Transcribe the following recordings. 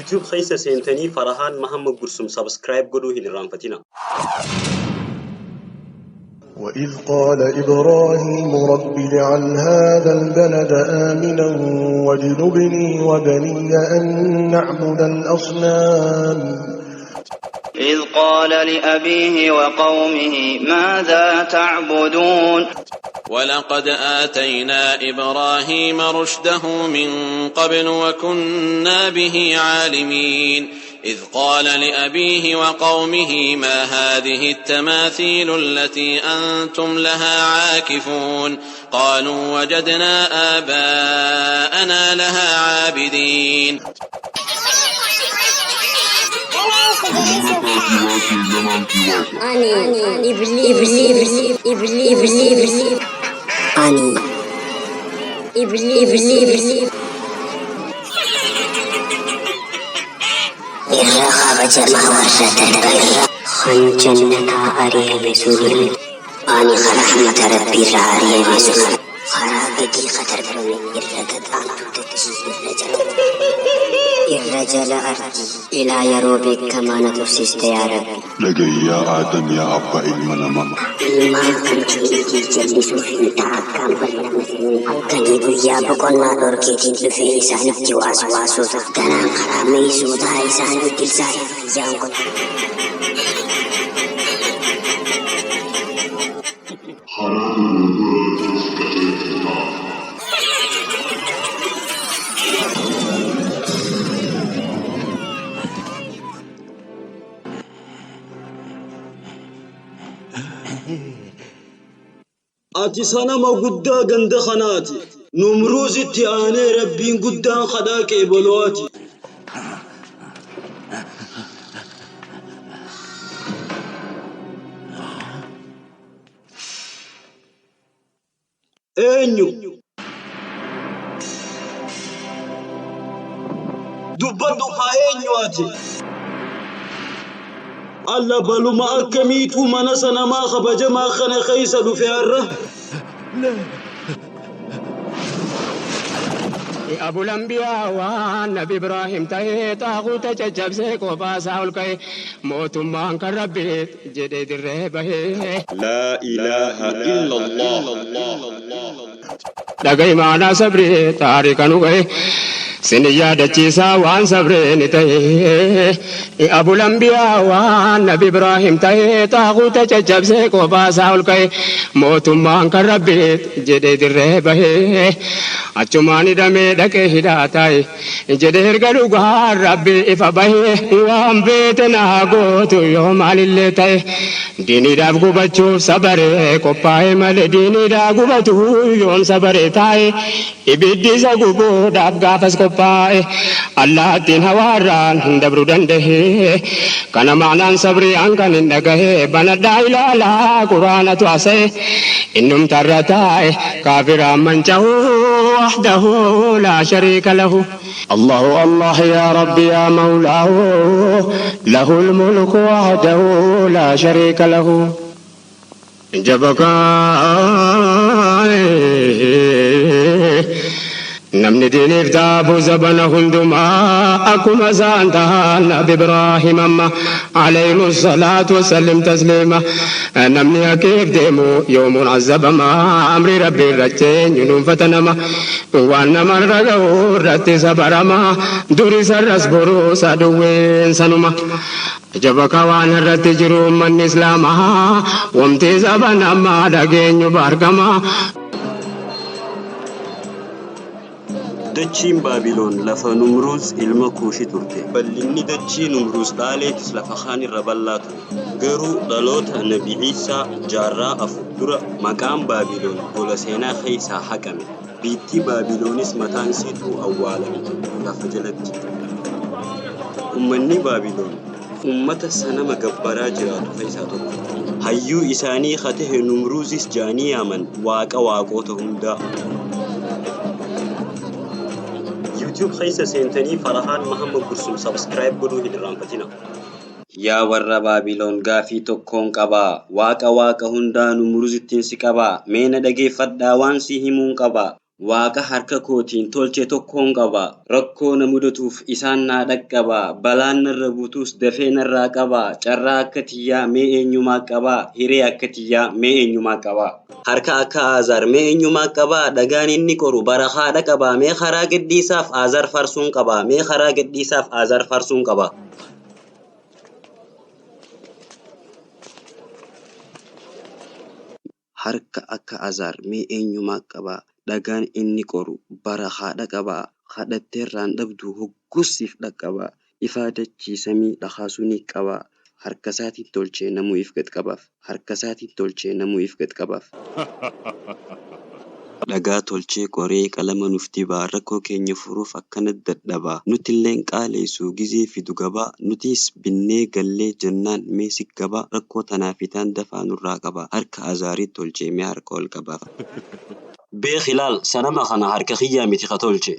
YouTube keessa seentanii Farahaan Mahammad Gursum subscribe godhuu hin irraanfatina. وإذ قال إبراهيم رب اجعل هذا البلد آمنا واجنبني وبني أن نعبد الأصنام. إذ قال لأبيه وقومه ماذا تعبدون. ولقد آتينا إبراهيم رشده من قبل وكنا به عالمين. إذ قال لأبيه وقومه ما هذه التماثيل التي أنتم لها عاكفون. قالوا وجدنا آباءنا لها عابدين. Ani iblis irra kabajamaa warra darbe kan jannataa ari'ame suni ani rahmata rabbiirraa ari'ame sun karaa gadii ka darbame irra gad-aantu dachii irra jala irra jala ardii ilaa yeroo beekamaa na tursiiste yaa Rabbi. Dhaga'i yaa Aadam yaa abbaa ilma namaa. Ilmaan kan keetii jallisuuf hin ta'a akkaan bal'amne halkanii guyyaa boqonnaa dhorkeetiin dhufee isaanitti waaswaasota ganaan karaa meeysuutaa isaan biqilsaa fayyaan kun. Karaa dogoggoraattis qajeelchotaa. Ati sanama guddaa ganda kanaati. Numruuzitti aanee Rabbiin guddaan kadhaa qeebaloo ati. Eenyu? Dubbadhu kaa eenyu ati? Alla baluma akkamiitu mana sanamaa kabajamaa kana keessa dhufe har'a? Abul Anbiyaa waan Nabi Ibraahim ta'ee xaaguuta caccabsee kophaa isaa ol ka'e mootummaan kan Rabbiit jedhee dirree bahee. Laa ilaaha illallah. Dhaga'i maanaa sabrii taarika nu ga'e sin yaadachiisaa waan sabreen ta'e. Abul Anbiyaa waan Nabi Ibraahim ta'ee xaaguuta caccabsee kophaa isaa ol ka'e mootummaan kan Rabbiit jedhee dirree bahee. Achumaan hidhamee dhaqee hidhaa taa'e jedhe erga dhugaan Rabbi ifa bahee waan beete naa gootu yoo maalillee ta'e diiniidhaaf gubachuuf sabaree qophaa'e malee diiniidhaa gubatu yoom sabaree taa'e ibiddi isa gubuudhaaf gaafas qophaa'e allaattiin hawaarraan hin dabru danda'e kana maanaan sabrii an kan hin dhagahe banadhaa ilaalaa quraanatu haasa'e innumtarra taa'e kaafiraan manca'u وحده لا شريك له الله الله يا ربي يا مولاه له الملك وحده لا شريك له جبك Namni diiniif taabu zabana hundumaa akkuma isaan tahan Nabi Ibraahim amma alayhimu salaatu wasallim tasliima. Namni haqiif deemu yoomuun azabama amri Rabbi irratti eenyu dhuunfatanama waan namarra gahu irratti sabarama duri sarras boruu duwween sanuma. Jabaka waan irratti jiru ummanni Islaamaa wamti zabana dhageenyu baargama. Dachiin Baabiloon lafa Numruuz ilma Kuushi turte. Bal'inni dachii Numruuz dhaaleetis lafa kaan irra bal'aa ture. Garuu dhaloota Nabi Iisaa jaarraa 4 dura maqaan Baabiloon gola seenaa keessaa haqame. Biittii Baabiloonis mataan isiituu awwaalamte lafa jalatti. Ummanni Baabiloon ummata sanama gabbaraa jiraatu keessaa tokko. Hayyuu isaanii ka tahe Numruuzis ja'anii yaaman waaqa waaqoota hundaa. YouTube keessa seentanii Farahaan Mahammad Gursum subscribe godhuu hin irraanfatina. Yaa warra Baabiloon gaafii tokkoon qabaa. Waaqa waaqa hundaa Numruzittiin si qabaa. Mee na dhageeffadhaa waan si himuun qabaa. Waaqa harka kootiin tolche tokkoon qaba. Rakkoo na mudatuuf isaan naa dhaqqaba. Balaan narra buutus dafee narraa qaba. Carraa akka tiyyaa mee eenyumaa qaba? Hiree akka tiyyaa mee eenyumaa qaba? Harka akka Aazaar mee eenyumaa qaba? Dhagaan inni qoru barahaadha qaba. Mee karaa gadhiisaaf Aazaar faarsuun qaba. Mee karaa gadhiisaaf Aazaar faarsuun qaba. Harka akka Azaar mee eenyumaa qaba? Dhagaan inni qoru barahaadha qaba. Kadhatteerraan dhabdu hoggus siif dhaqqaba. Ifaa dachii samii dhakaasuu ni qaba. Harka isaatiin tolchee namuu if gad qabaaf. Harka isaatiin tolchee namuu if gad qabaaf. Dhagaa tolchee qoree qalama nuuf dibaa. Rakkoo keenya furuuf akkana dadhabaa. Nutilleen qaaleessu gizee fidu gabaa. Nutis binnee gallee jennaan mee si gabaa. Rakkoo tanaaf itaan dafaa nurraa qaba. Harka Azaarii tolchee mee harka ol qabaaf. Beek ilaal sanama kana harka kiyyaa miti ka tolche.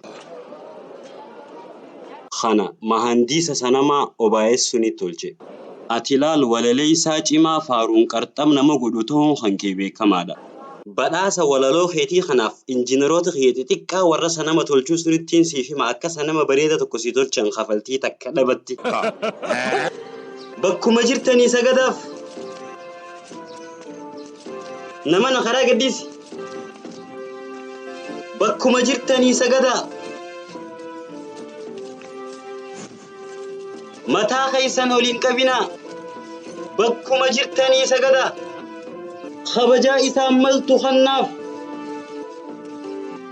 Kana mahandiisa sanamaa obaayessu ni tolche. Ati laal walaleessaa cimaa faaruun qarxam nama godhu ta'uun kan kee beekamaadha. Badhaasa walaloo keetii kanaaf injiinaroota kiyya xixiqqaa warra sanama tolchuu sunittiin siif hima akka sanama bareeda tokko si tolchan kafaltii takka dhabatti. Bakkuma jirtanii sagadaaf. Nama na karaa gadhiisi. Bakkuma jirtanii sagadaa. Mataa keessan ol hin qabinaa. Bakkuma jirtanii sagadaa. Kabajaa isaan maltu kannaaf.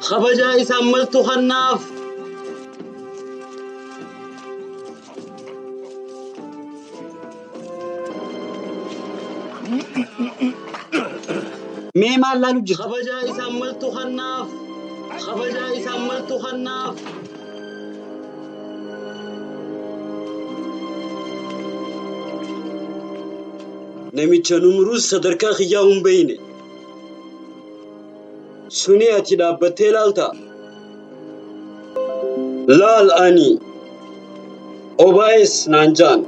Kabajaa isaan maltu kannaaf. Mee maal laalu jirta? Kabajaa isaan maltu kannaaf. Kabajaa isaan maltu kannaaf. Namicha Numruus sadarkaa kiyyaa hin beeyne. Suni ati dhaabbattee laalta. Laal ani Obaayes naan jaan.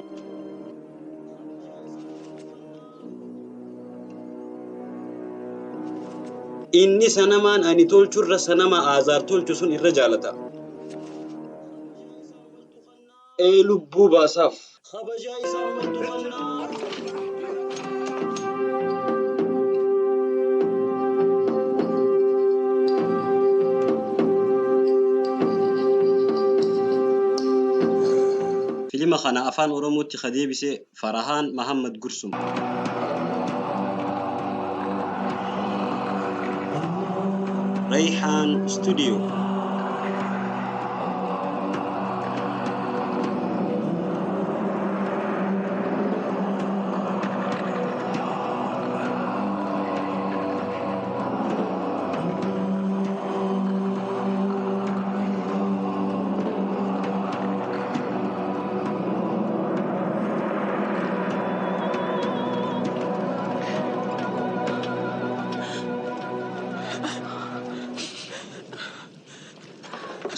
Inni sanamaan ani tolchurra sanama Aazaar tolchu sun irra jaalata. Ee lubbuu baasaaf. Kabajaa isaan maltu kannaaf. Filima kana afaan Oromootti ka deebise Farahaan Mahammad Gursum. Rayhaan Studio.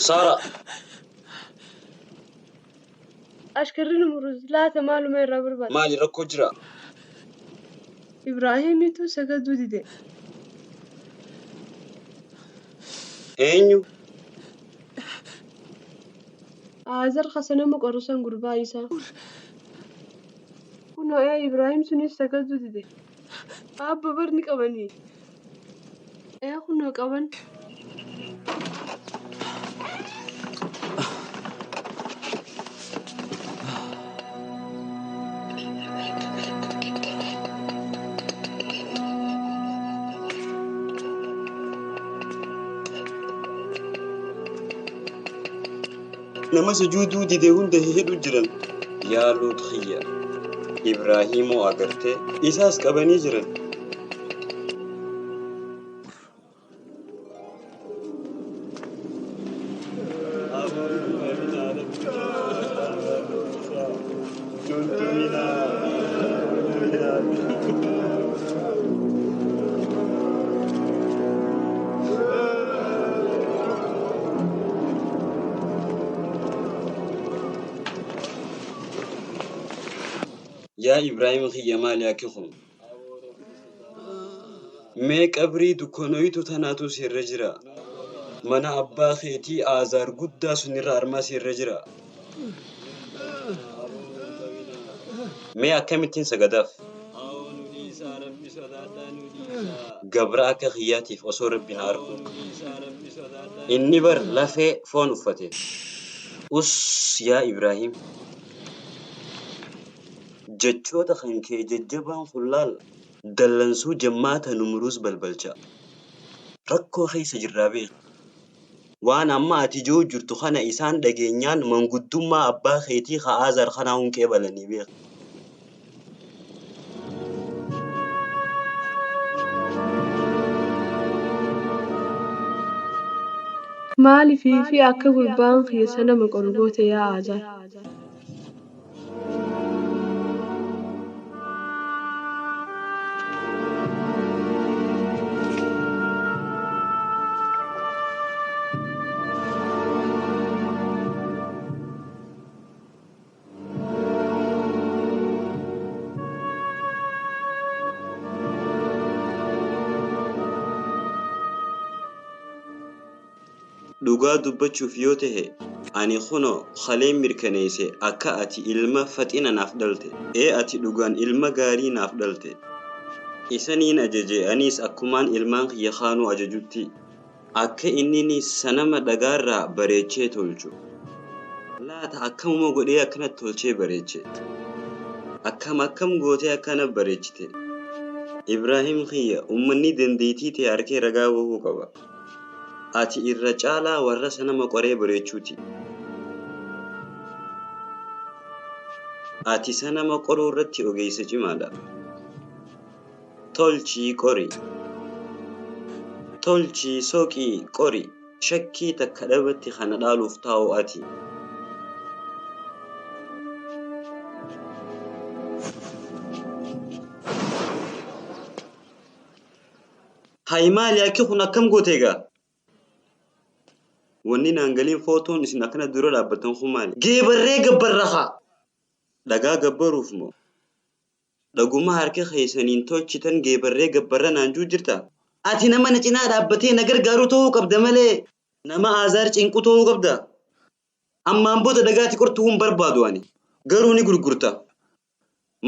Saara. Ashkarri Numruuz laata maaluma irraa barbaada? Maali rakkoo jira? Ibraahimitu sagaduu dide. Eenyu? Aazar kasanama qorusan gurbaa isaa. Kunoo ee Ibraahim sunis sagaduu dide. Abba bar ni qabanii. Ee kunoo qaban. Nama sujuuduu dide hunda hidhu jiran. Yaa Luut kiyya. Ibraahimoo agartee isaas qabanii jiran. Yaa Ibraahim kiyya maali akki kun? Mee qabrii dukkanoytu tanaatu sirra jira. Mana abbaa keetii Aazaar guddaa sunirra armaa irra jira. Mee akkamittiin sagadaaf? Gabra akka kiyyaatiif osoo Rabbi na argu. Inni bar lafee foon uffate. Us yaa Ibraahim! Jechoota kan kee jajjabaan kun laal dallansuu jammaata Numruuz balbalcha. Rakkoo keessa jirraa beeki. Waan amma ati jiru jirtu kana isaan dhageenyaan manguddummaa abbaa keetii ka Aazaar kanaa hunqee balanii beeki. Maaliifii fi akka gurbaan kiyya sanama qoru goote yaa Aazaar? Dhugaa dubbachuuf yoo tahe ani kunoo kaleen mirkaneesse akka ati ilma faxina naaf dhalte. Ee ati dhugaan ilma gaarii naaf dhalte. Isaniin ajaje anis akkumaan ilmaan kiyya kaanuu ajajutti akka inni sanama dhagaarraa bareechee tolchu. Laata akkamuma godhee akkanatti tolchee bareeche? Akkam akkam gootee akkana bareechite? Ibraahim kiyya ummanni dandeettii ta'e harkee ragaa bahuu qaba. Ati irra caalaa warra sanama qoree bareechuuti. Ati sanama qoruu irratti ogeessa cimaadha. Tolchii qori. Tolchii soqii qori. Shakkii takka dhabatti kana dhaaluuf taa'u ati. Hay maali akki kun akkam goote egaa? Wanni naan galiin footoon isin akkana dura dhaabbattan kun maali? Geebarree gabbarra haa! Dhagaa gabbaruuf moo? Dhaguma harka keessaniin tolchitan geebarree gabbarra naan juu jirta? Ati nama na cinaa dhaabbatee na gargaaru ta'uu qabda malee nama Aazaar cinqu ta'uu qabda. Ammaan booda dhagaati qortuu hin barbaadu ani. Garuu ni gurgurta.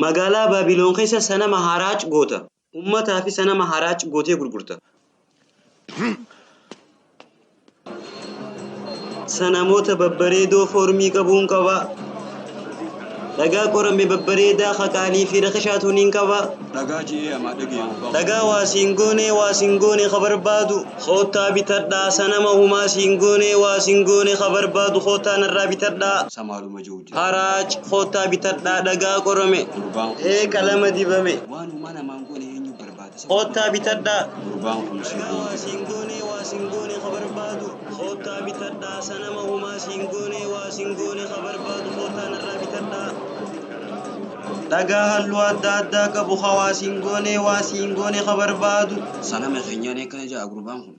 Magaalaa Baabiloon keessa sanama haraac goota. Ummataa fi sanama haraac gootee gurgurta. Sanamoota babbareedoo foormii qabuun qaba. Dhagaa qorame babbareedaa haqaalii fi rakishaatuun hin qaba. Dhagaa je'ee amaa dhagee Dhagaa waa siin goonee waa siin goone ka barbaadu. Koottaa bitadhaa sanama humaa siin goonee waa siin goone ka barbaadu koottaa narraa bitadhaa. Samaaluma jiru jira. Haraac koottaa bitadhaa dhagaa qorame. Gurbaan kun Ee qalama dibame. waan humaa namaan goone eenyu barbaada? Koottaa bitadhaa. Gurbaan kun Dhagaa waa siin goonee waa siin goone ka barbaadu. Koottaa bitadhaa sanama humaa siin goonee waa siin goone ka barbaadu koottaa narraa bitadhaa. Dhagaa halluu adda addaa qabu ka waa siin goonee waa siin goone ka barbaadu. Sanama keenyaan akkana ja'a gurbaan kun.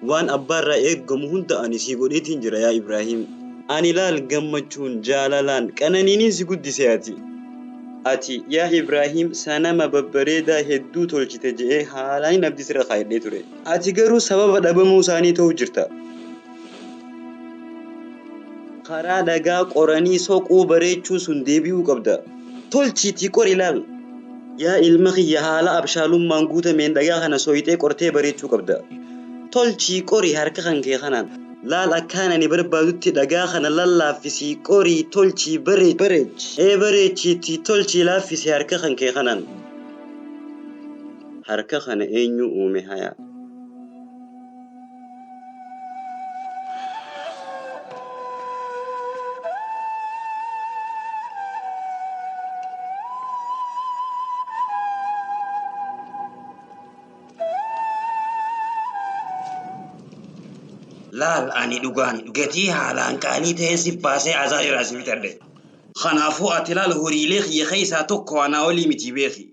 Waan abbaarraa eeggamu hunda ani sii godheetiin jira yaa Ibraahim. Ani laal gammachuun jaalalaan qananiiniin si guddise ati. Ati yaa Ibraahim sanama babbareedaa hedduu tolchite je'ee haalaan abdii sirra kaayadhee ture. Ati garuu sababa dhabamuu isaanii ta'uu jirta. Karaa dhagaa qoranii soquu bareechuu sun deebi'uu qabda. Tolchiitii qori laal. Yaa ilma kiyya haala abshaalummaan guutameen dhagaa kana sooyixee qortee bareechuu qabda. Tolchii qori harka kan kee kanaan. Laal akkaan ani barbaadutti dhagaa kana lallaaffisii qorii tolchii bareechi. Ee bareechiitii tolchii laaffisii harka kan kee kanaan. Harka kana eenyu uume haya? Laal ani dhugaan gatii haalaan qaalii ta'een si baasee Aazaar irraa si bitadhe. Kanaafuu ati laal horiilee kiyya keessaa tokko anaa olii miti beeki.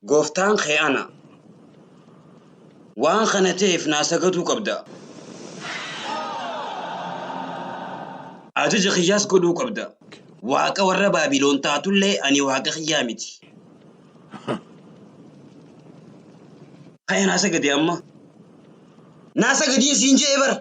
Gooftaan kee ana. Waan kana ta'eef naa sagaduu qabda. Ajaja kiyyaas godhuu qabda. Waaqa warra Baabiloon taatullee ani waaqa kiyyaa miti. Haya naa sagadi amma. Naa sagadiin siin je'e bara.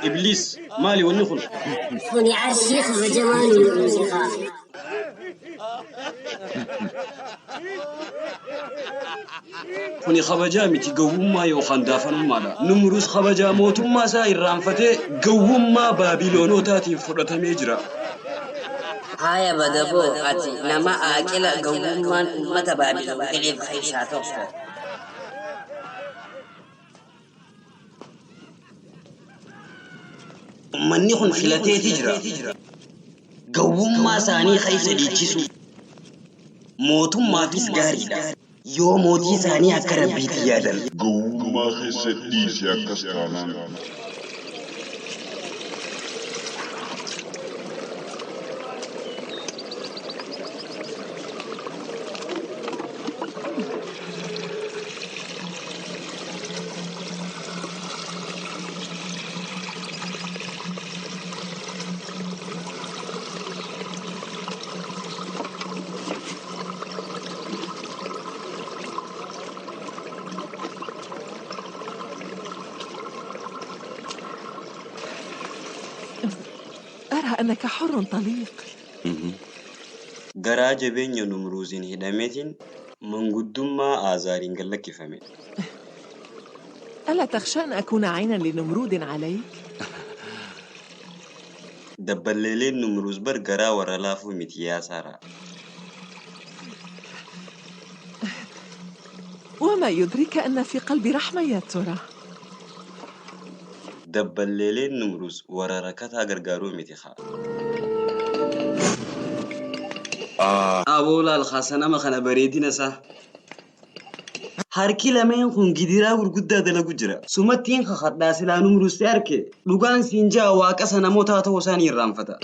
Ibliis maali wanni kun? Kuni arshii kabajamaa Numruuzikaa. Kuni kabajaa miti gowwummaa yookaan daafanummaadha. Numruus kabajaa mootummaa isaa irraanfatee gowwummaa Baabiloonotaatiin fudhatamee jira. Haaya badaboo ati nama aaqila gowwummaan uummata Baabiloon galeef keessaa tokko. Uummanni kun filateeti jira. Gowwummaa isaanii keessa dhiichisu. Mootummaafis gaariidha. Yoo mootii isaanii akka rabbiitti yaadan. Gowwummaa keessa dhiisi akkas taanaan. أرى أنك حر طليق. Garaa jabeenya Numruuziin hidhameetiin manguddummaa Aazaariin gad lakkifame. ألا تخشى أن أكون عينا لنمرود عليك؟ Dabballeeleen Numruuz bar garaa warra laafuu miti yaa Saaraa. وما يدريك أن في قلبي رحمة يا ترى؟ Dabballeeleen Numruuz warra rakkataa gargaaruu miti haa. Aboo laal sanama kana bareedina isaa. Harki lameen kun gidiraa gurguddaa dalagu jira. Sumattiin kakadhaa silaa Numruus ta'e arke dhugaan siin ja'a waaqa sana namootaa ta'uu isaanii irraanfata.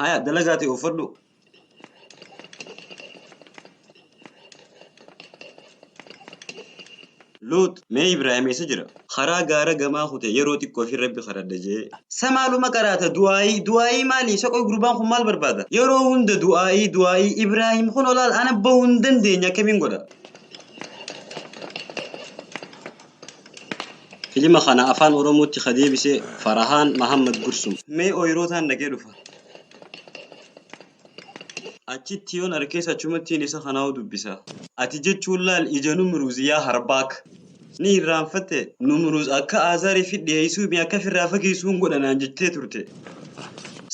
Haya dalagaa ta'e uffadhu. Luut mee Ibraahim eessa jira? Karaa gaara gamaa kute yeroo xiqqoo fi rabbi kadhadha jee. Samaaluma qaraata du'aayii du'aayii maali? Soqoy gurbaan kun maal barbaada? Yeroo hunda du'aayii du'aayii Ibraahim kun olaal ana bahuu hin dandeenye akkamiin godha? Filima kana afaan Oromootti ka deebise Farahaan Mahammad Gursum. Mee ooyirootaan dhaqee dhufa. Achitti yoon arkees achumattiin isa kanaa'u dubbisa. Ati jechuun laal ija Numruuz yaa harbaak. Ni irraanfatte Numruuz akka Aazaarii fi dhiyeessuu mi akka firraa fageessuun godhanaan jettee turte.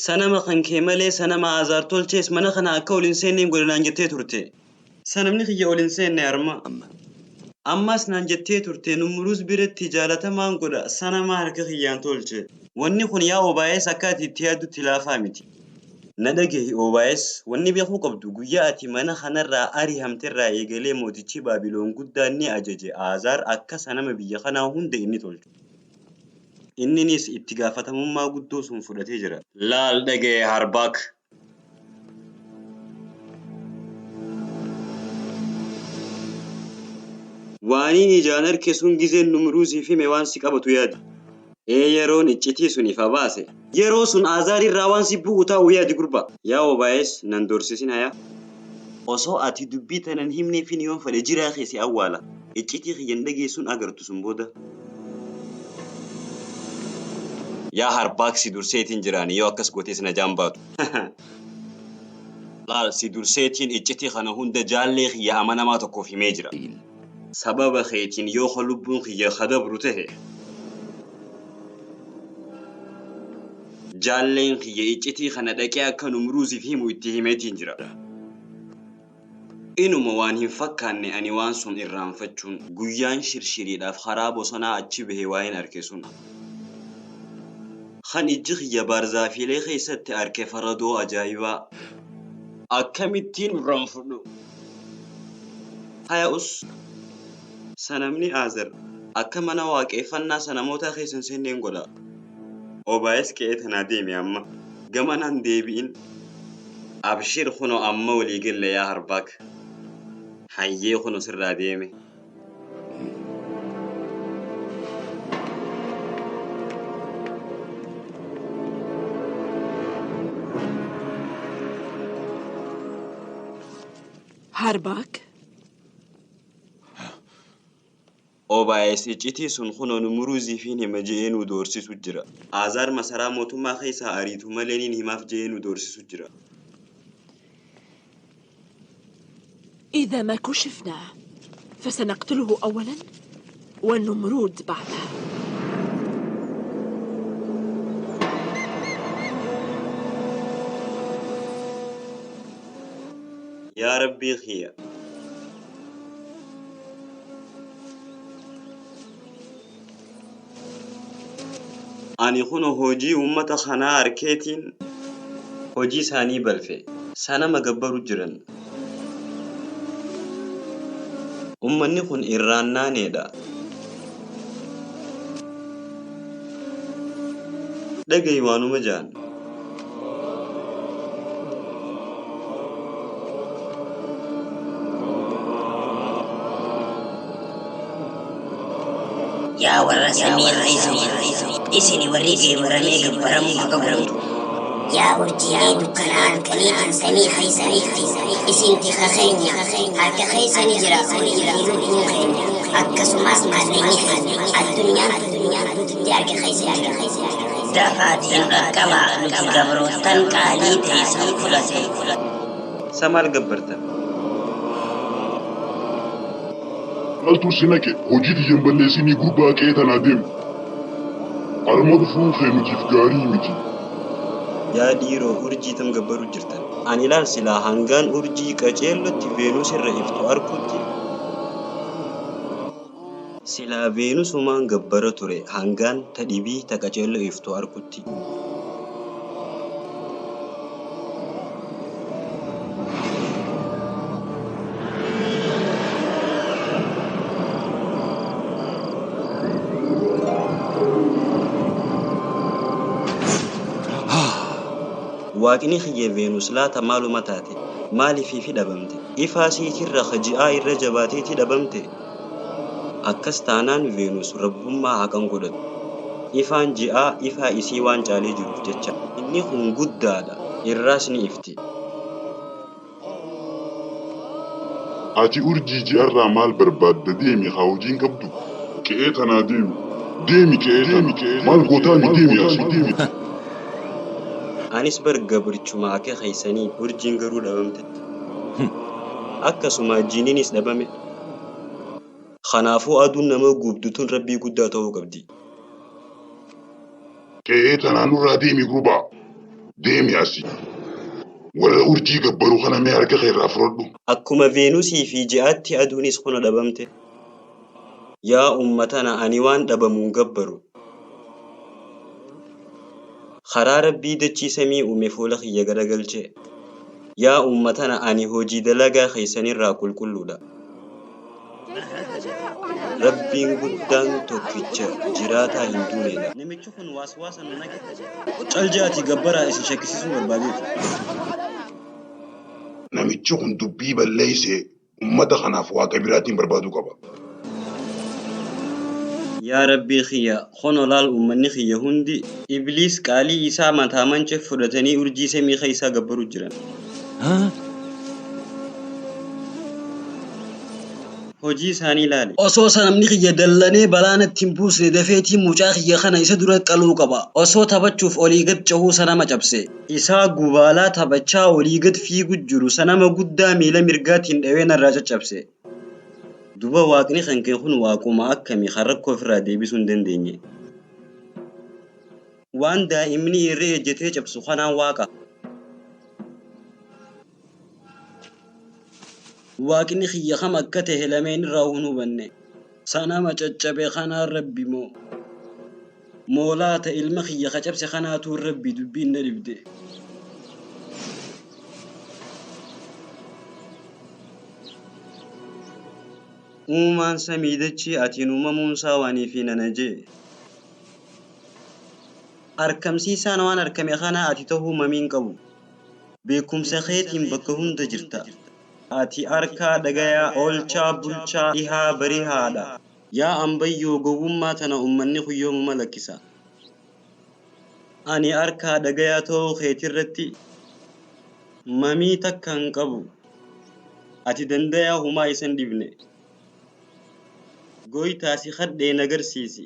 Sanama kan kee malee sanama Aazaar tolchees mana kana akka ol hin seenneen godhanaan jettee turte. Sanamni kiyya ol hin seenne harma. Ammas naan jettee turte Numruuz biratti jaalatamaan godha sanama harka kiyyaan tolche. Wanni kun yaa obaayes akka ati itti yaaddutti laafaa miti. Na dhagahi Obaayes wanni beekuu qabdu guyyaa ati mana kanarraa ari'amterraa eegalee mootichi Baabiloon guddaan ni ajaje Aazaar akka sanama biyya kanaa hunda inni tolchu. Inninis itti gaafatamummaa guddoo sun fudhatee jira. Laal dhagaye Harbaak. Waaniin ijaan arke sun gizeen Numruuziif hime waan si qabatu yaadi. Ee yeroon iccitii sun ifa baase. Yeroo sun Aazaar irraa waan si bu'u taa'u yaadi gurba. Yaa Obaayes nan doorsisin hayaa. Osoo ati dubbii tanan himneefin yoon fedhe jiraa kee si awwaala. Iccitii kiyyan dhageessuun agartu sun booda. Yaa Harbaak si durseetiin jiraani yoo akkas gootees na jaan baatu. Laal si durseetiin iccitii kana hunda jaallee kiyya amanamaa tokkoof himee jira. Sababa keetiin yoo ka lubbuun kiyya kadabru tahe. Jaalleen kiyya iccitii kana dhaqee akka Numruuziif himu itti himeetiin jira. Inuma waan hin fakkaanne ani waan sun irraanfachuun guyyaan shirshiriidhaaf karaa bosonaa achi bahe waa'een arke sun. Kan ijji kiyya baarzaafiilee keessatti arke faradoo ajaa'ibaa. Akkamittiin irraanfadhu? Haya us! Sanamni Aazar akka mana waaqeffannaa sanamootaa keessa hin seenneen godha. Obaayis qe'ee tanaa deemi amma. Gamanaan deebi'in. Abshir kunoo amma walii galle yaa Harbaak. Hayyee kunoo sirraa deeme. هرباك؟ Obaayis iccitii sun kunoo Numuruuziifiin hima je'ee nu doorsisu jira. Aazaar masaraa mootummaa keessaa ariitu malee nin himaaf je'ee nu doorsisu jira. إذا ما كشفنا فسنقتله أولا والنمرود بعده. Yaa Rabbii kiyya. Ani kun hojii uummata kanaa harkeetiin hojii isaanii balfe. Sanama gabbaru jiran. Uummanni kun irraannaaneedha. Dhagahi waanuma ja'an. Yaa warra samii keessa jiru, isin warri geebaramee gabbaramuu haqa godhamtu. Yaa urjiilee dukkanaa halkaniitiin samii keessa isin tika keenya harka keessa ni jira horii fi lubbuun keenya akkasumas maallaqni keenya addunyaan guututti harka keessa jira. Dafaatiin dhaqqabaa nuti gabroottan qaalii teessan fudhate. Sa maal gabbartan? Maaltu si naqe hojii tiyya hin balleessinii gurbaa qe'ee tanaa deemi. Arma dhufuun kee nutiif gaarii miti. Yaa dhiiroo urjii tam gabbaru jirtan. Ani ilaal silaa hangaan urjii qaceellotti Veenus irra iftu arkutti. Silaa Veenusumaan gabbara ture hangaan ta dhibii ta qaceelloo iftu arkutti. Waaqni kiyya Veenus laata maaluma taate? Maaliifiifi dhabamte? Ifaa siitirra ji'aa irra jabaateeti dhabamte? Akkas taanaan Veenus rabbummaa haqan godhatu. Ifaan ji'aa ifaa isii waan caalee jiruuf jecha. Inni kun guddaadha. Irraas ni ifti. Ati urjii ji'arraa maal barbaadda deemi haa hojiin qabdu. Qe'ee tanaa deemi. Deemi qe'ee tana. Maal gootaami deemi asii deemi. Anis bar gabrichuma akka keessanii urjiin garuu dhabamte. Akkasuma jiiniinis dhabame. Kanaafuu aduun nama gubdu tun rabbii guddaa ta'uu qabdi. Qe'ee tanaa nurraa deemi gurbaa. Deemi asii. Warra urjii gabbaru kana mee harka kee irraa fudhadhu. Akkuma Veenusii fi ji'aatti aduunis kuna dhabamte. Yaa uummatana ani waan dhabamuun gabbaru. Karaa rabbii dachii samii uume fuula kiyya garagalche. Yaa uummatana ani hojii dalagaa keessanirraa qulqulluudha. Rabbiin guddaan tokkicha jiraataa hin duunedha. Namichi kun waaswaasa nu naqe. Caljaati gabbaraa isin shakkisiisuu barbaadeeti. Namichi kun dubbii balleessee uummata kanaaf waaqa biraatiin barbaaduu qaba. Yaa Rabbii kiyya kono laal uummanni kiyya hundi Ibliis qaalii isaa mataa manca fudhatanii urjii samii keessaa gabbaru jiran. Hojii isaanii ilaali. Osoo sanamni kiyya dallanee balaa natti hin buusne dafeetii mucaa kiyya kana isa dura qaluu qaba. Osoo taphachuuf olii gad cehuu sanama cabse. Isaa gubaalaa taphachaa olii gad fiigu jiru sanama guddaa miila mirgaatiin dhawee narraa caccabse. Duba waaqni kan kee kun waaquma akkamii kan rakkoo ofirraa deebisuu hin dandeenye. Waan daa'imni irra ejjetee cabsu kanaan waaqa. Waaqni kiyya kam akka tahe lameen irraa hin hubanne. Sanama caccabe kanaan Rabbi moo? Moo laata ilma kiyya ka cabse kanaatuun Rabbi dubbiin na dhibde. Uumaan samii dachii atiin uumamuunsaa waanii fi nana jee. Arkamsiisaan waan arkame kanaa ati tahuu mamii hin qabu. Beekumsa keetiin bakka hunda jirta. Ati arkaa dhagayaa, oolchaa, bulchaa, dhihaa barihaadha. Yaa ambayyoo gowwummaa tana ummanni kun yoomuma lakkisa? Ani arkaa dhagayaa ta'uu keetirratti mamii takka hin qabu. Ati dandayaa humaa isa hin dhibne. Goytaa si kadhee na garsiisi.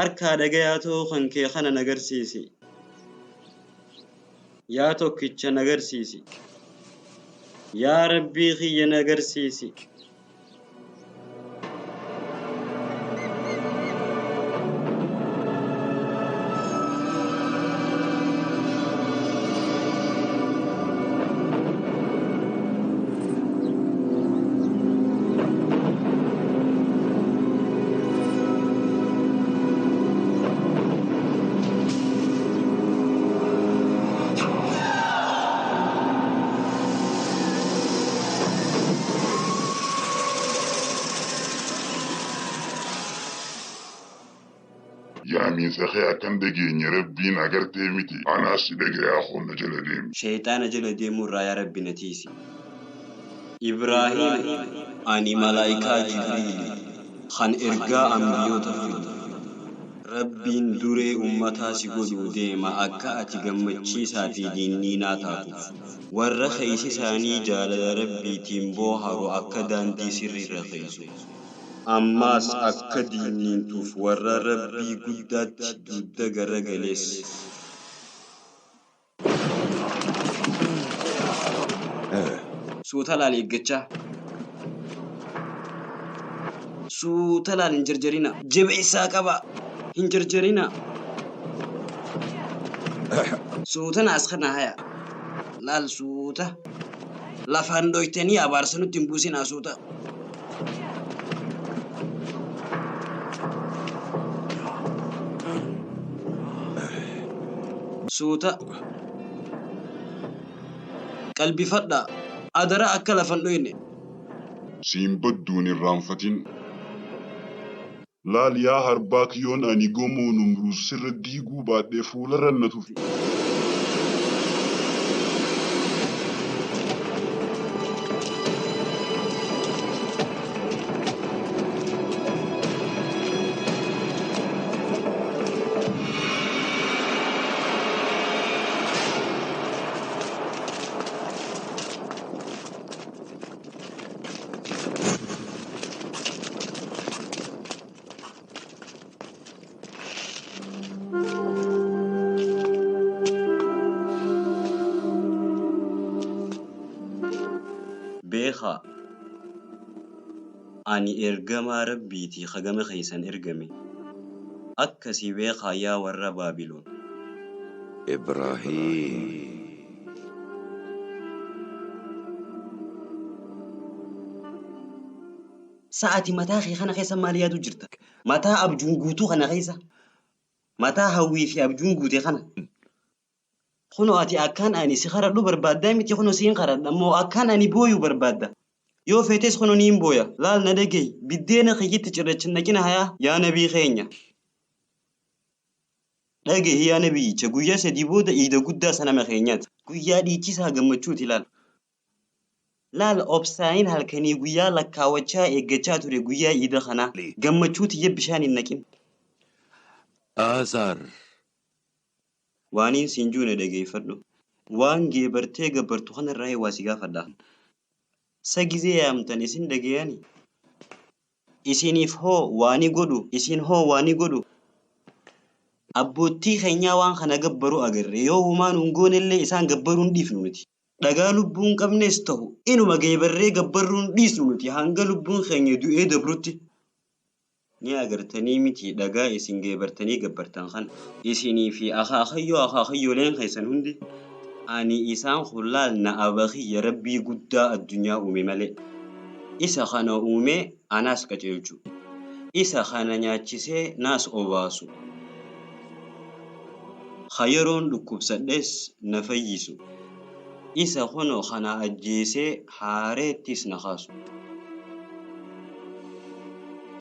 Arkaa dhagayaa ta'uu kan kee kana na garsiisi. Yaa tokkicha na garsiisi. Yaa Rabbii kiyya na garsiisi. Yaamiinsa kee akkan dhageenye Rabbiin agartee miti. Anaas si dhagayaa hunda jala deemi. Shayxaana jala deemuu irraa yaa Rabbi na tiisi. Ibraahiim ani malaayikaa Jibriili kan ergaa anbiyoota fidu. Rabbiin duree ummataa si godhuu deema akka ati gammachiisaa fi dinniinaa taatuuf. Warra keeysi isaanii jaalala Rabbiitiin booharu akka daandii sirriirra keeysu. Ammaas akka dinniintuuf warra Rabbii guddaatti dugda garagalees. Suuta laal eeggachaa. Suuta laal hin jarjarina. Jabeessaa qaba. Hin jarjarina. Suuta naas kana haya. Laal suuta. Lafaan dhoytanii abaarsa nutti hin buusinaa suuta. Suuta. Qalbifadhaa. Adara akka lafa hin dhoyne. Siin badduun irraanfatin. Laal yaa harbaa kiyyoon ani gomoo Numruuz sirra diiguu baadhee fuularra na tufi. Beekaa, ani ergamaa Rabbiitii hagama keessan ergame. Akkasii beekaa yaa warra Baabiloon. إبراهيم Sa'aati mataa kee kana keessa maal yaadu jirta? Mataa abjuun guutuu kana keessa. Mataa hawwii fi abjuun guute kana. Kunoo ati akkaan ani si karadhu barbaaddaa miti kunoo siin karadha moo akkaan ani booyu barbaadda. Yoo feetes kunoo niin booya. Laal na dhagahi. Biddeena kiyyitti cirracha naqina hayaa yaa nabii keenya. Dhagahi yaa nabiyyicha guyyaa sadii booda iida guddaa sanama keenyaati. Guyyaa dhiichisaa gammachuuti laal. Laal obsaayin halkanii guyyaa lakkaawachaa eeggachaa ture guyyaa iida kanaa. Gammachuu tiyya bishaan hin naqin. آزر Waaniin siin juune dhageeffadhu. Waan geebartee gabbartu kanarraa waa si gaafadha. Sa gizee yaamtan isin dhagayani. Isiniif hoo waani godhu isin hoo waani godhu. Abboottii keenyaa waan kana gabbaru agarre yoo humaan hin goonellee isaan gabbaruu hin dhiifnu nuti. Dhagaa lubbuu hin qabnes ta'u inuma geebarree gabbarruu hin dhiisnu nuti hanga lubbuun keenya du'ee dabrutti. Ni agartanii miti dhagaa isin geebartanii gabbartan kana. Isinii fi akaakayyoo akaakayyooleen keessan hundi. Ani isaan kun laal na aba kiyya Rabbii guddaa addunyaa uume malee. Isa kana uumee anaas qaceelchu. Isa kana nyaachisee naas obaasu. Ka yeroon dhukkubsadhes na fayyisu. Isa kunoo ka na ajjeesee haareettis na kaasu.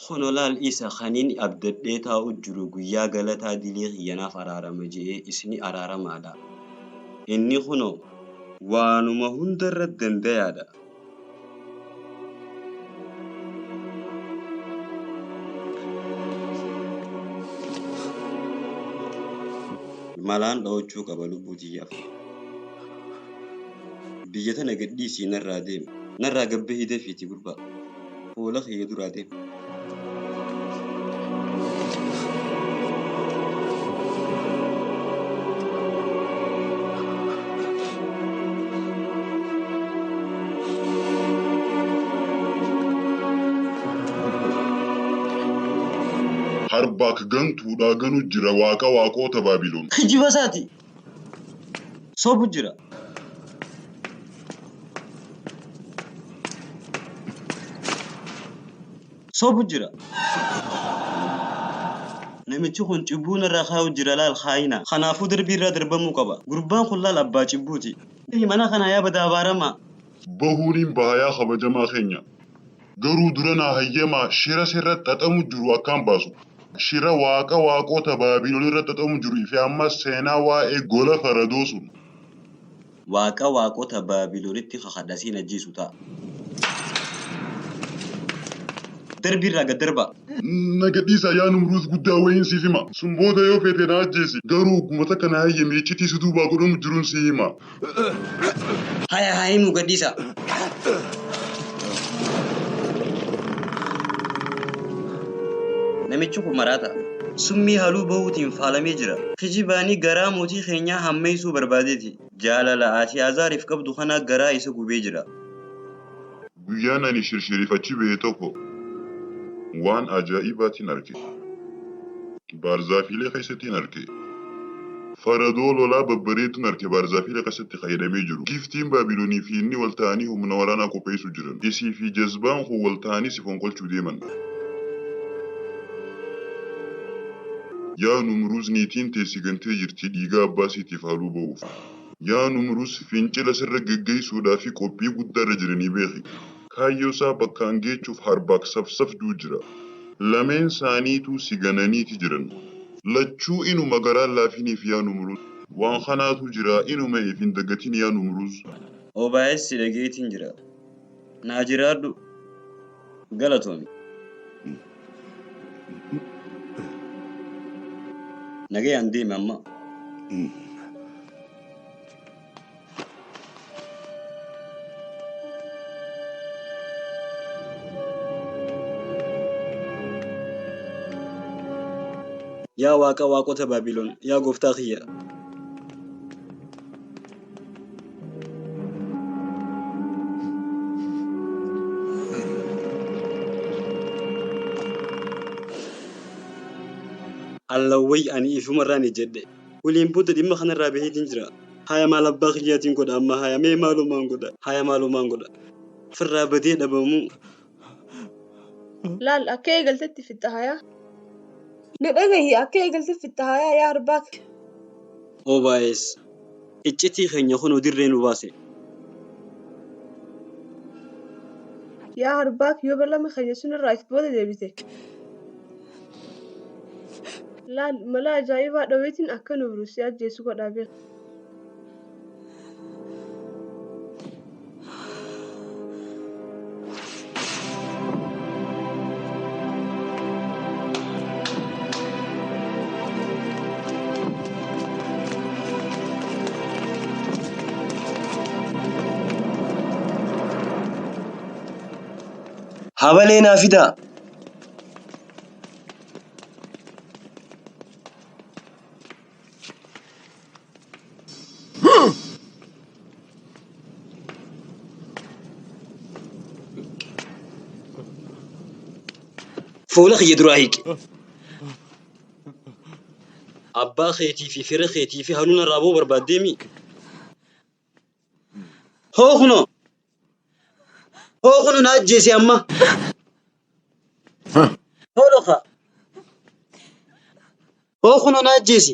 Kuno laal isa kanin abdadhee taa'u jiru guyyaa galataa dilii kiyya naaf araarama je'ee isni araaramaadha. Inni kunoo waanuma hundarra dandayaadha. Malaan dhawachuu qaba lubbuu tiyyaaf. Biyya tana gad dhiisii narraa deemi. Narraa gad bahii dafiitii gurbaa. Fuula kiyya duraa deemi. Harbaak gantuudhaa ganu jira waaqa waaqoota Baabilon. Kijiba isaati. Sobu jira. Sobu jira. Namichi kun cubbuu narraa kaa'u jira laal kaayina. Kanaafuu darbii irraa darbamuu qaba. Gurbaan kun laal abbaa cubbuuti. Mana kana yaa badaa abaaramaa. Bahuuniin baha yaa kabajamaa keenya. Garuu dura naa hayyamaa shira sirra xaxamu jiru akkaan baasu. Shira waaqa waaqota Baabilon irra xaxamu jiru fi ammas seenaa waa'ee gola faradoo sun. Waaqa waaqota Baabilonitti kakadha siin ajjeesu ta'a. Darbii irraa gad darbaa. Na gadhiisaa yaa Numruuz guddaa wayiin siif hima. Sun booda yoo feete na ajjeesi. Garuu ogguma takka na hayyami iccitii si duubaa godhamu jiruun sii hima. Haya haa himu gadhiisaa. Namichi kun maraata. Summii haluu bahuutiin faalamee jira. Kijibaanii garaa mootii keenyaa hammeessuu barbaadeeti. Jaalala ati Azaariif qabdu kana garaa isa gubee jira. Guyyaan ani shirshiriif achi bahe tokko waan ajaa'ibaatiin arge. Baarzaafiilee keessattiin arge. Faradoo lolaa babbareeduun arge baarzaafiilee keessatti ka hidhamee jiru. Giiftiin Baabilonii fi inni wal ta'anii humna waraanaa qopheessu jiran. Isii fi jazbaan kun wal ta'anii si fonqolchuu deeman. Yaa Numruuz niitiin tee si gantee jirti dhiiga abbaa siitiif haaluu ba'uuf. Yaa Numruuz fincila sirra geggeessuudhaa fi qophii guddaa irra jiranii beeki. Kaayyoo isaa bakkaan geechuuf Harbaak safsaf juu jira. Lameen isaaniituu si gananiiti jiran. Lachuu inuma garaan laafiniif yaa Numruuz. Waan kanaatu jira inuma if hin dagatin yaa Numruuz. Obaayes si dhageetiin jira. Naa jiraadhu. Galatoomi. Nagayaan deemi amma. Yaa Waaqa waaqota Baabilon, yaa gooftaa kiyya! Allawway ani ifumarraan ejjedhe. Waliin booda dhimma kanarraa baheetiin jira. Haya maal abbaa kiyyaatiin godha amma haya mee maalumaan godha haya maalumaan godha. Firraa badee dhabamuu. Laal akka eegaltetti fixxa hayaa. Na dhagahi akka eegalte fixxa hayaa yaa Arbaak. Obaayes iccitii keenya kunoo dirree nu baase. Yaa Arbaak yoo ballama keenya sunirraa if booda deebite. Laal mala ajaa'ibaa dhaweetiin akka Numruuz si ajjeesu godhaa beeki. Habalee naa fidaa. Fuula kiyya duraa hiiqi. Abbaa keetii fi fira keetii fi haluu narraa ba'uu barbaaddeemi? Hoo kunoo. Hoo kunoo na ajjeese amma. Hoo dhoka. Hoo kunoo na ajjeese.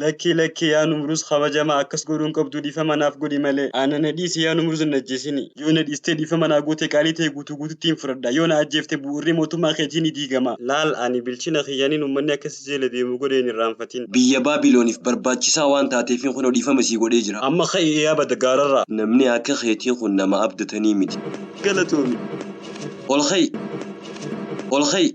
Lakkii lakkii yaa Numruus kabajamaa akkas godhuun qabdu dhiifama naaf godhi malee. Ana na dhiisi yaa Numruus hin ajjeesini. Yoo na dhiistee dhiifama naa goote qaalii ta'e guutuu guututti hin fudhadha. Yoo na ajjeefte bu'uurri mootummaa keetii ni diigama. Laal ani bilchina kiyyaniin uummanni akkas jala deemu godhe hin irraanfatin. Biyya Baabilooniif barbaachisaa waan taateefin kunoo dhiifama sii godhee jira. Amma ka'ii yaabata gaararraa. Namni akka keetii kun nama abdatanii miti. Galatoomi. Ol ka'i. Ol ka'i.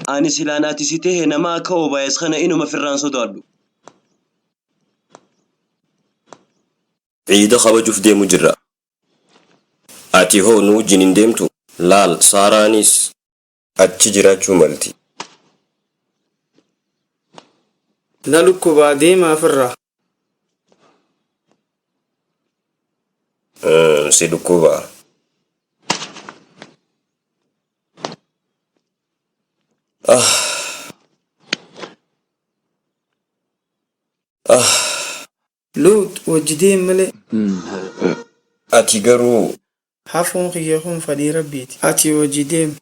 Ani silaan ati si tahe nama akka Obaayes kana inuma firraan sodaadhu. Ciida kabajuuf deemu jirra. Ati hoo nu wajjin hin deemtu? Laal Saaraanis achi jiraachuu malti. Na dhukkubaa deemaa ofirraa. Si dhukkubaa. Ah. Ah. Luut wajji deem malee. Ati garuu. Hafuun kiyya kun fadhii Rabbiiti. Ati wajji deem.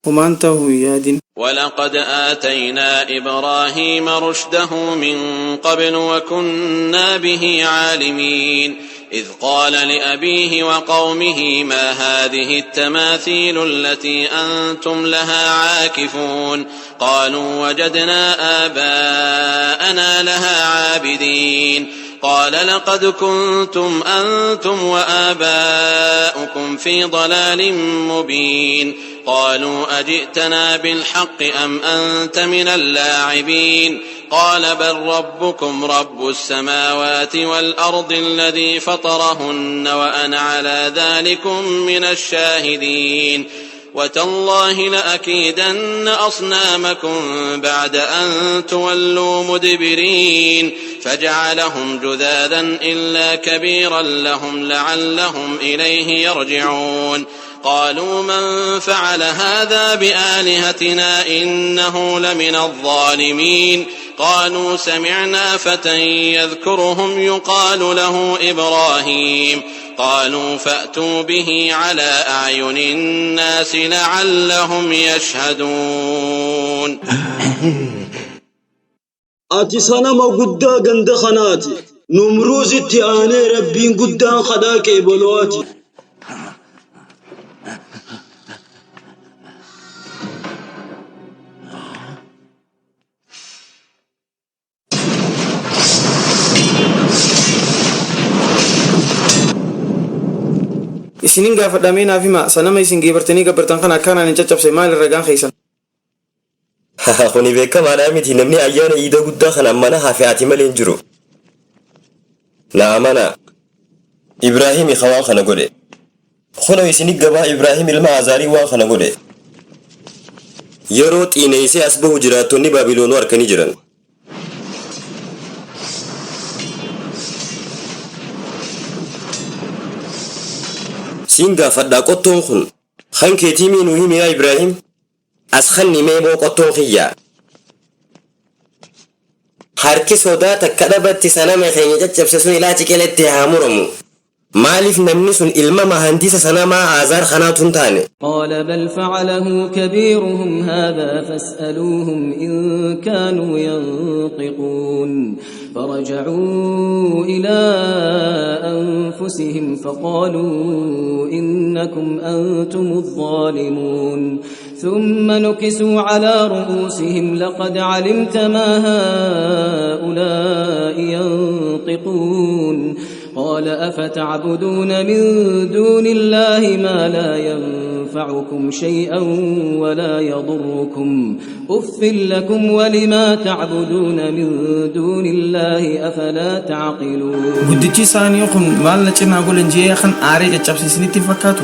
Homaan ta'uu hin yaadin. ولقد آتينا إبراهيم رشده من قبل وكنا به عالمين إذ قال لأبيه وقومه ما هذه التماثيل التي أنتم لها عاكفون قالوا وجدنا آباءنا لها عابدين قال لقد كنتم أنتم وآباؤكم في ضلال مبين قالوا أجئتنا بالحق أم أنت من اللاعبين قال بل ربكم رب السماوات والأرض الذي فطرهن وأنا على ذلكم من الشاهدين وتالله لأكيدن أصنامكم بعد أن تولوا مدبرين فجعلهم جذاذا إلا كبيرا لهم لعلهم إليه يرجعون قالوا من فعل هذا بآلهتنا إنه لمن الظالمين قالوا سمعنا فتى يذكرهم يقال له إبراهيم قالوا فأتوا به على أعين الناس لعلهم يشهدون. Ati sanama guddaa ganda kanaati. Numruuzitti aanee Rabbiin guddaan kadhaa qeebaloo ati. Isinin gaafadha mee naaf himaa sanama isin geebartanii gabbartan kana akkaan ani caccabse maali ragaan keessan? Kuni beekamaadhaa miti namni ayyaana iida guddaa kana mana hafe ati malee hin jiru. Na amanaa. Ibraahimi ka waan kana godhe. Kunoo isini gabaa Ibraahim ilma Azaarii waan kana godhe. Yeroo xiineessee as bahu jiraattonni Baabiloonuu harkanii jiran. Siin gaafadhaa qottoon kun kan keetii mii nuu himi yaa Ibraahim? As kanni mee moo qottoon kiyyaa? Harki sodaa takka dhabatti sanama keenya caccabse sun ilaa ciqiletti haa muramu. Maaliif namni sun ilma mahandisa sanamaa Aazaar kanaatu hin taane? قال بل فعله كبيرهم هذا فاسألوهم إن كانوا ينطقون فرجعوا إلى أنفسهم فقالوا إنكم أنتم الظالمون ثم نكسوا على رؤوسهم لقد علمت ما هؤلاء ينطقون قال أفتعبدون من دون الله ما لا ينفعكم شيئا ولا يضركم أف لكم ولما تعبدون من دون الله أفلا تعقلون. Guddichi isaanii kun maal na cinaa godhan jee kan aaree caccabse isinitti hin fakkaatu?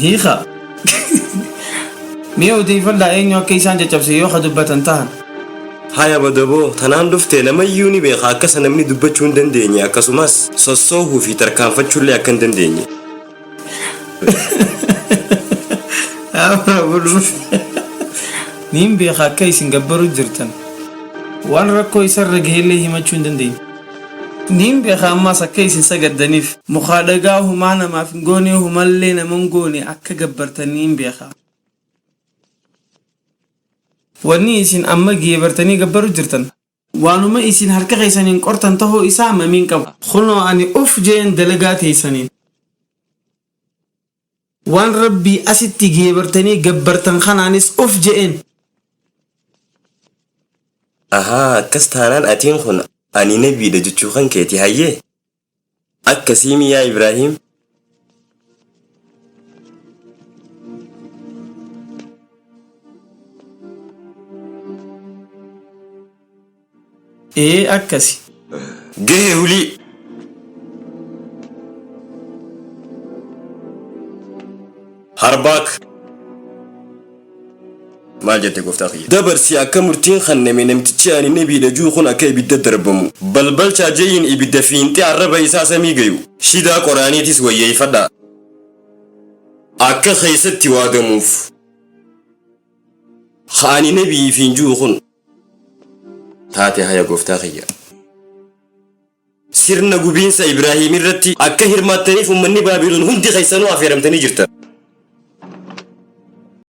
Hiika. Mee odeeffadhaa eenyu akka isaan caccabse yoo ka dubbatan tahan. Haya badaboo tanaan dhufte namayyuu ni beeka akka sanamni dubbachuu hin dandeenye akkasumas sossoohuu fi tarkaanfachuullee akka hin dandeenye. Niin beeka akka isin gabbaruu jirtan. Waan rakkoo isarra gahellee himachuu hin dandeenye. Niin beeka ammaas akka isin sagaddaniif mukaa dhagaa humaa namaaf hin goone humallee nama hin goone akka gabbartan niin beeka. Wanni isin amma geebartanii gabbaruu jirtan. Waanuma isin harka keessaniin qortan tahuu isaa mamiin qabu. Kunoo ani uf jeen dalagaa teessaniin. Waan Rabbii asitti geebartanii gabbartan kanaanis uf je'een. Ahaa akkas taanaan atiin kun ani nabiidha jechuu kan keeti hayyee? Akkasiimi yaa Ibraahim? Ee akkasi. Gahe hulii. Harbaak. Maal jette gooftaa kiyya? Dabarsi akka murtiin kanname namtichi ani nabiidha juu kun akka ibidda darbamu. Balbalchaa jeyin ibidda fiinxee arraba isaa samii gayu. Shidaa qoraaniitis wayyeeffadhaa. Akka keessatti waadamuuf. Ka ani nabiif hin juu kun. Taate haya gooftaa kiyya. Sirna gubiinsa Ibrahiim irratti akka hirmaattaniif uummanni Baabiloon hundi keessanuu affeeramtanii jirtan.